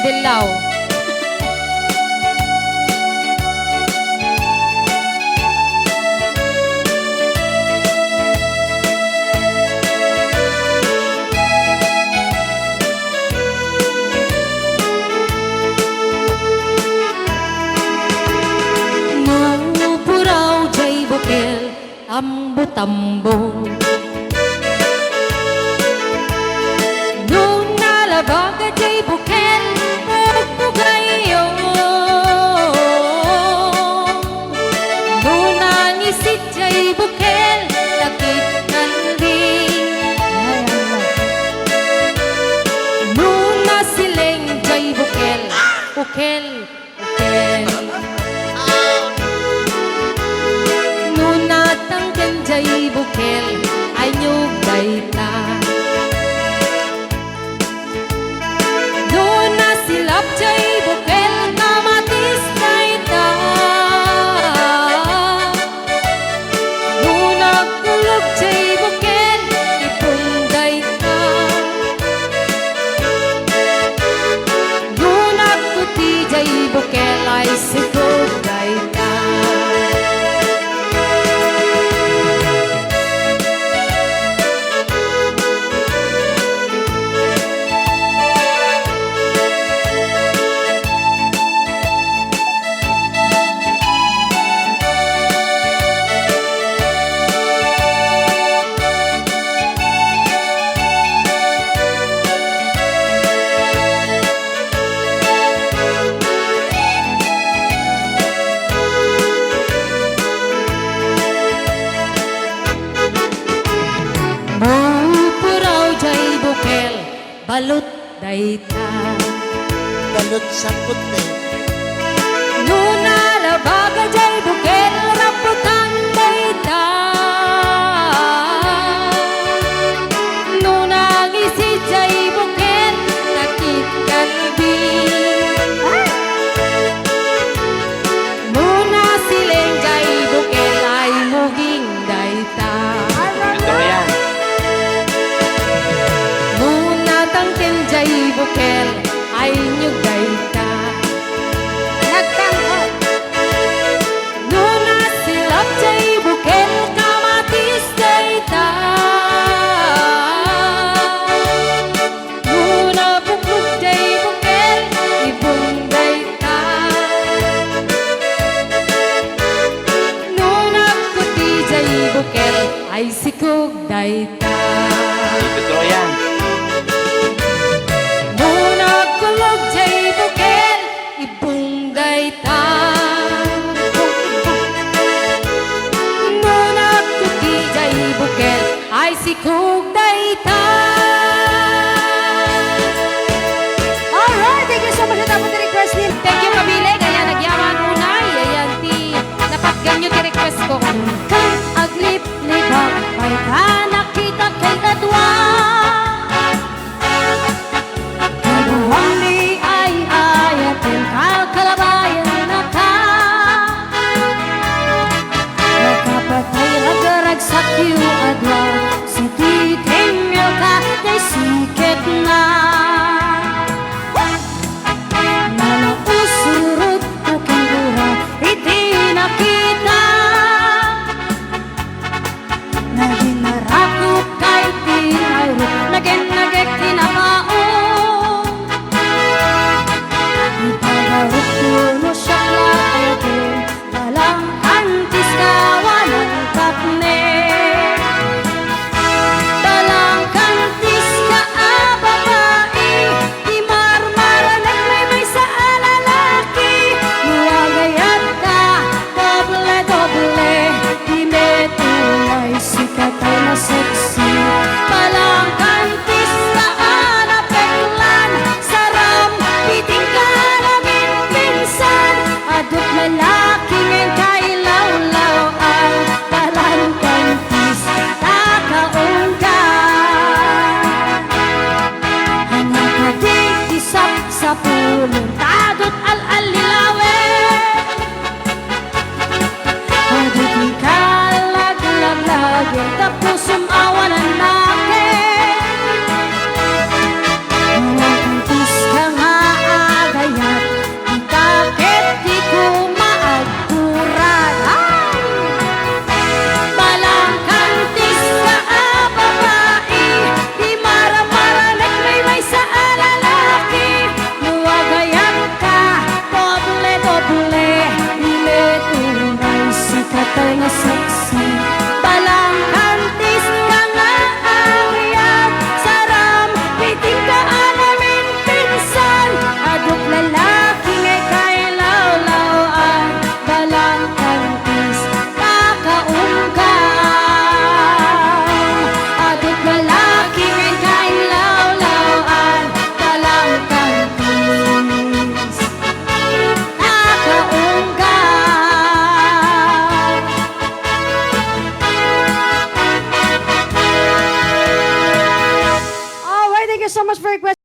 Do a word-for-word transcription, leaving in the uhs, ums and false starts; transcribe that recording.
Sillaw. No puraw jay bukel, tambo-tambo. No nalabag jay bukel, pugpugayyo. No nangisit jay bukel, takit kandi. No nasileng jay bukel, bukel. Bukel. No natangken jay bukel, aynyog dayta. No nasilap jay bukel, kamatis dayta. No nagkulog jay bukel, ipun dayta. No nagkuti jay bukel, ay sikog dayta. Mapuraw jay bukel, balut dayta. Balut saput, eh. No nalabag jay bukel, rambutan dayta. No nangisit jay bukel, takit kandi. No nasileng jay bukel, ay muging dayta. Totoo yan. No natangken jay bukel, aynyog dayta. Nagtangko. No nasilap jay bukel, kamatis dayta. No nabuklog jay bukel, ibung dayta. No nagkuti jay bukel, ay sikog dayta. Totoo yan. No nagkulog jay bukel, ibung dayta. No nagkuti jay bukel, ay sikog dayta. Alright, thank you so much. Tapos the request ni, thank you, kabileg. Ayan, nagyaman unay. Ayan, ti napatgan nyo ti request ko. Kan aglip Libak pay ta nakita ken kadua. Kaduam ni ay-ayaten kalkalabayennaka. Nakapatay ragragsak yu a dua, sititengngolka ti siketna. Nanausrutko ken gura iti nakita. Naginarakopka iti naurot, nagennagek ti napaon. Ipagarupko no siak la ayaten, palangkantis ka awanan tapne. Palangkantis ka a babai, ti marmaranek maymaysa a lalaki. No agayatka, doble-doble, ti meto nga isikatay maseksi. Palangkantis ka a napeklan, sarampiting ka a naminminsan. Adut lalaki nga inkailawlaw-an, palangkantis ta kaundan. Ania kadi ti sapsapulo